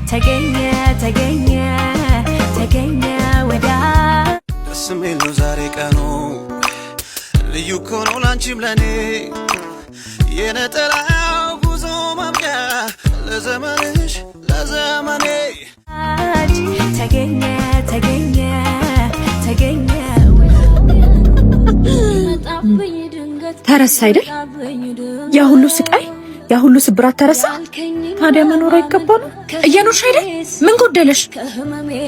ተገኘ ተገኘ ተገኘ ወዳጅ። ደስ የሚል ነው ዛሬ ቀኑ፣ ልዩ እኮ ነው ላንቺም ለኔ፣ የነጠላው ጉዞ ማብቂያ ለዘመንሽ ለዘመኔ። ተገኘ ተገኘ ተገኘ። ተረሳ አይደል? ያ ሁሉ ስቃይ፣ ያ ሁሉ ስብራት ተረሳ። ታዲያ መኖር አይገባም? እየኖርሽ አይደል? ምን ጎደለሽ?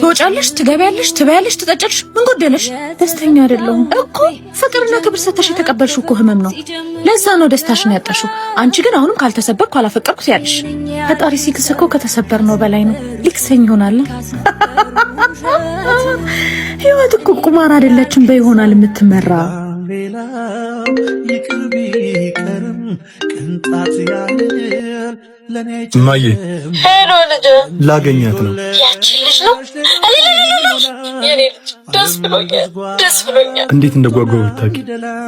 ትወጫለሽ፣ ትገቢያለሽ፣ ትበያለሽ፣ ትጠጫለሽ። ምን ጎደለሽ? ደስተኛ አይደለሁም እኮ። ፍቅርና ክብር ሰተሽ የተቀበልሽው እኮ ህመም ነው። ለዛ ነው ደስታሽን ያጣሽው። አንቺ ግን አሁንም ካልተሰበርኩ አላፈቀርኩ ያለሽ። ፈጣሪ ሲክስ እኮ ከተሰበር ነው በላይ ነው። ሊክሰኝ ይሆናል። ህይወት እኮ ቁማር አይደለችም፣ በይሆናል የምትመራ። ሌላው ይቅር ቢቀርም ቅንጣት ያህል ለኔ። እማዬ። Hello ልጄ። ላገኛት ነው። ያቺን ልጅ ነው? የኔ ልጅ፣ ደስ ብሎኛል፣ ደስ ብሎኛል። እንዴት እንደጓጓሁ ብታውቂ።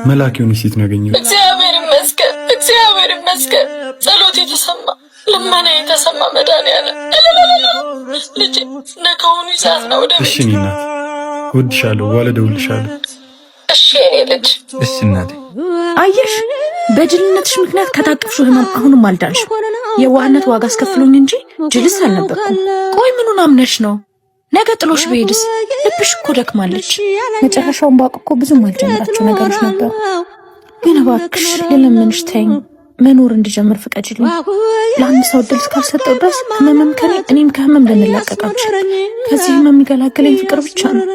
መልአክ የሆነች ሴት ነው ያገኘሁት። እግዚአብሔር ይመስገን፣ እግዚአብሔር ይመስገን። ጸሎት የተሰማ፣ ልመና የተሰማ፣ መድኃኒዓለም። ልጄ፣ ነገውኑ ይዛት ነው ወደ እሺ ቤት። እኔ እናት፣ እወድሻለሁ። በኋላ እደውልልሻለሁ። እሺ የኔ ልጅ። እሺ እናቴ። አየሽ፣ በጅልነትሽ ምክንያት ከታቀፍሽው ህመም አሁንም አልዳንሽም። የዋህነት ዋጋ አስከፍሎኝ እንጂ ጅልስ አልነበርኩም። ቆይ ምኑን አምነሽ ነው? ነገ ጥሎሽ ብሄድስ? ልብሽ እኮ ደክማለች። መጨረሻውን ባውቅ እኮ ብዙም አልጀምራቸው ነገሮች ነበሩ። ግን እባክሽ ልለምንሽ፣ ተይኝ። መኖር እንድጀምር ፍቀጅልኝ። ለአንድ ሰው እድል እስካልሰጠው ድረስ ህመምም ከኔ እኔም ከህመም ልንላቀቅ አንችልም። ከዚህ ህመም የሚገላግለኝ ፍቅር ብቻ ነው።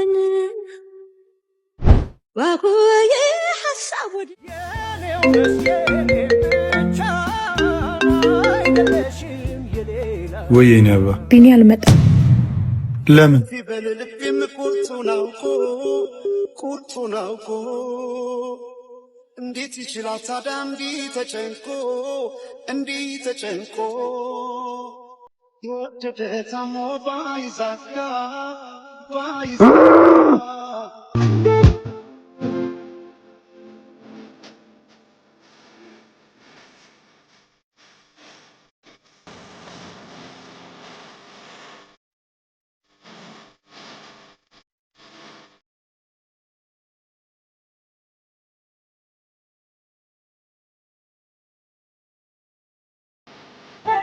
ወይ የኔ አበባ። ቢኒ አልመጣም። ለምን? በልቤም ቁርጡን አውቆ፣ ቁርጡን አውቆ እንዴት ይችላል ታዲያ እንዲህ ተጨንቆ፣ እንዲህ ተጨንቆ፣ የወደደ ታሞ ባይዛጋ ባይዛጋ።